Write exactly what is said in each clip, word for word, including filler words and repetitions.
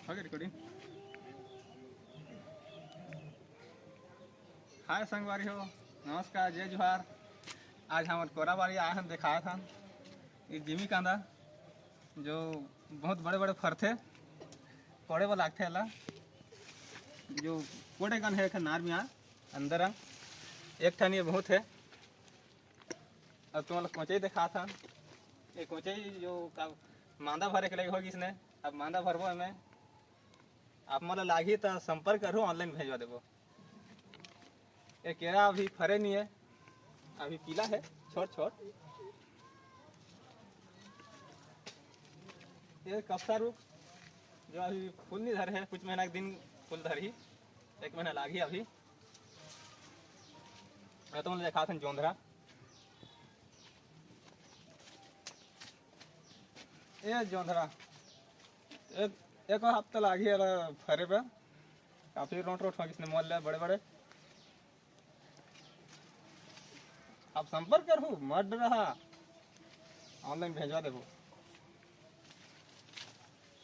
Okay, recording। हाय संगवारी हो, नमस्कार, जय जोहार। आज हमन कोराबारी आए हन, देखात हन ये जिमी कांदा, जो बहुत बड़े-बड़े फरथे, कोड़े बर लागथे एला, जो कोड़े कन हे, एक नार मिया अंदर आ, एक ठन ये बहुत हे। अब तुमन ला कोचई देखात हन, ये कोचई जो का मांदा भरे के लगे हो गिस ने, अब मांदा भरबो एमे। आप मन ला लागही त संपर्क करहू, online भेजवा देबो। ये केरा अभी फरे नहीं है, अभी पीला है, छोट छोट। ये कपसा रुख जो अभी फूल नहीं धरे है, कुछ महीना के दिन फूल धरही, एक महीना लागही अभी। मैं तुमन ला देखात हन जोंधरा। ए जोंधरा, एक, एक हफ्ता लागही एला फरे बर। काफी रोंट रोंट हो गिस ने मोर ले बड़े बड़े। आप संपर्क करहू, मत डरहा, online भेजवा देबो।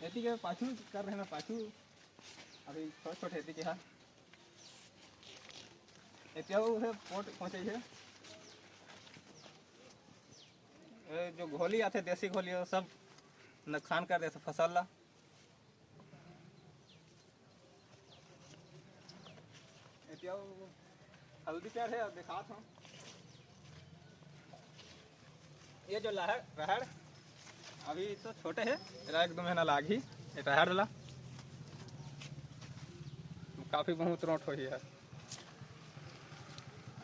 एती के पाछू कर रहे ना, पाछू अभी छोट छोट एती के हा। एती वो है पोट पहुंचे है। ए, जो घोली आथे, देसी घोली, वो सब नुकसान कर देथे फसल ला। एतिया वो हल्दी पेड़ है, दिखात हूँ। ये जो लहर, रहड़, अभी तो छोटे है, एला एक दो महीना लागही, ये रहड़ ला। काफी बहुत रोंट होही है।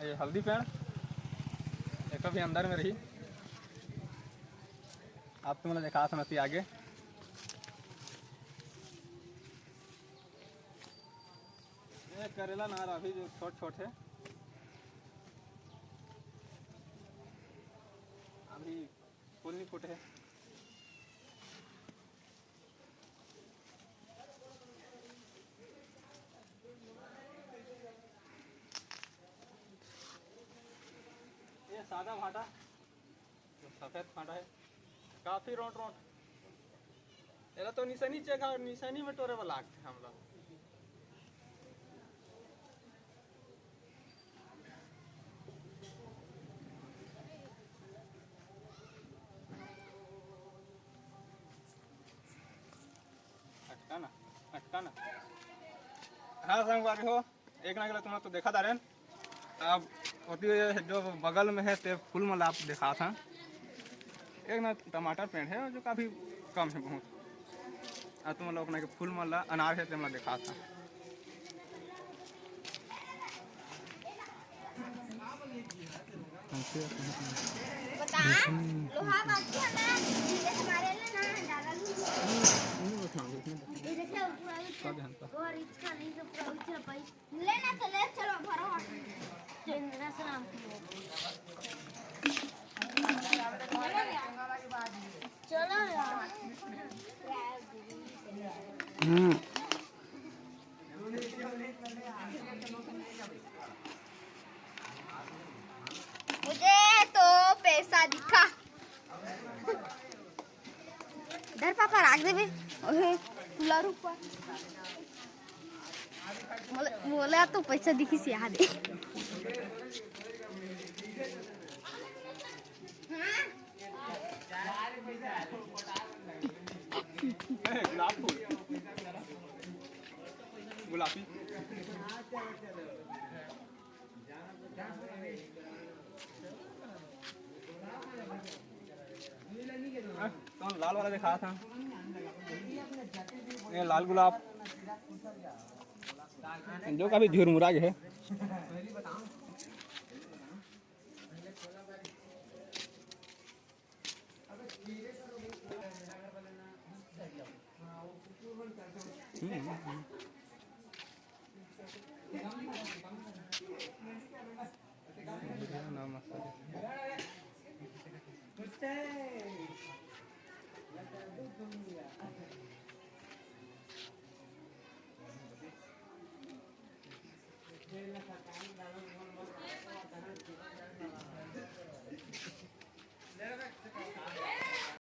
ये हल्दी पेड़, एक भी अंदर में रही। आप तुमन ला देखात हन अति आगे। ये करेला नार अभी जो छोट छोट है, अभी फूल नहीं फूटे है। ये सादा भाटा, सफेद भाटा है, काफी रोंट रोंट। एला तो निशानी चेखा, निशानी में टोरे वाला लागथे हमला। अटका ना, अटका ना। हाँ संगवारी हो, एक ना एक ला तुमन तो देखा दारेन। अब ओती जो बगल में है ते फूल मन ला आप देखात हन। एक ना टमाटर पेड़ है जो काफी कम है बहुत। आ तुमन ला ओकना के फूल मन ला अनार है तेमन ला देखात हन। बता, लोहा बाकी है ना, धीरे से मारे ले ना, ज्यादा नहीं। ये देखो, पूरा उछल। और इसका नहीं तो पूरा उछल पाई। ले ना तो ले, चलो, भरो। चंद्र से नाम की। चलो यार। हम्म। मुझे तो पैसा दिखा। धर पापा, राख देबे। ओहे, तुला रुक पा। मोला, मोला तो पैसा दिखिस, यहाँ दे। ए, गुलाब फूल। गुलाबी। हाँ, तो लाल वाला दिखात हन। ये लाल गुलाब जो काफी झुरमुरा गया है। हम्म, हम्म, हम्म।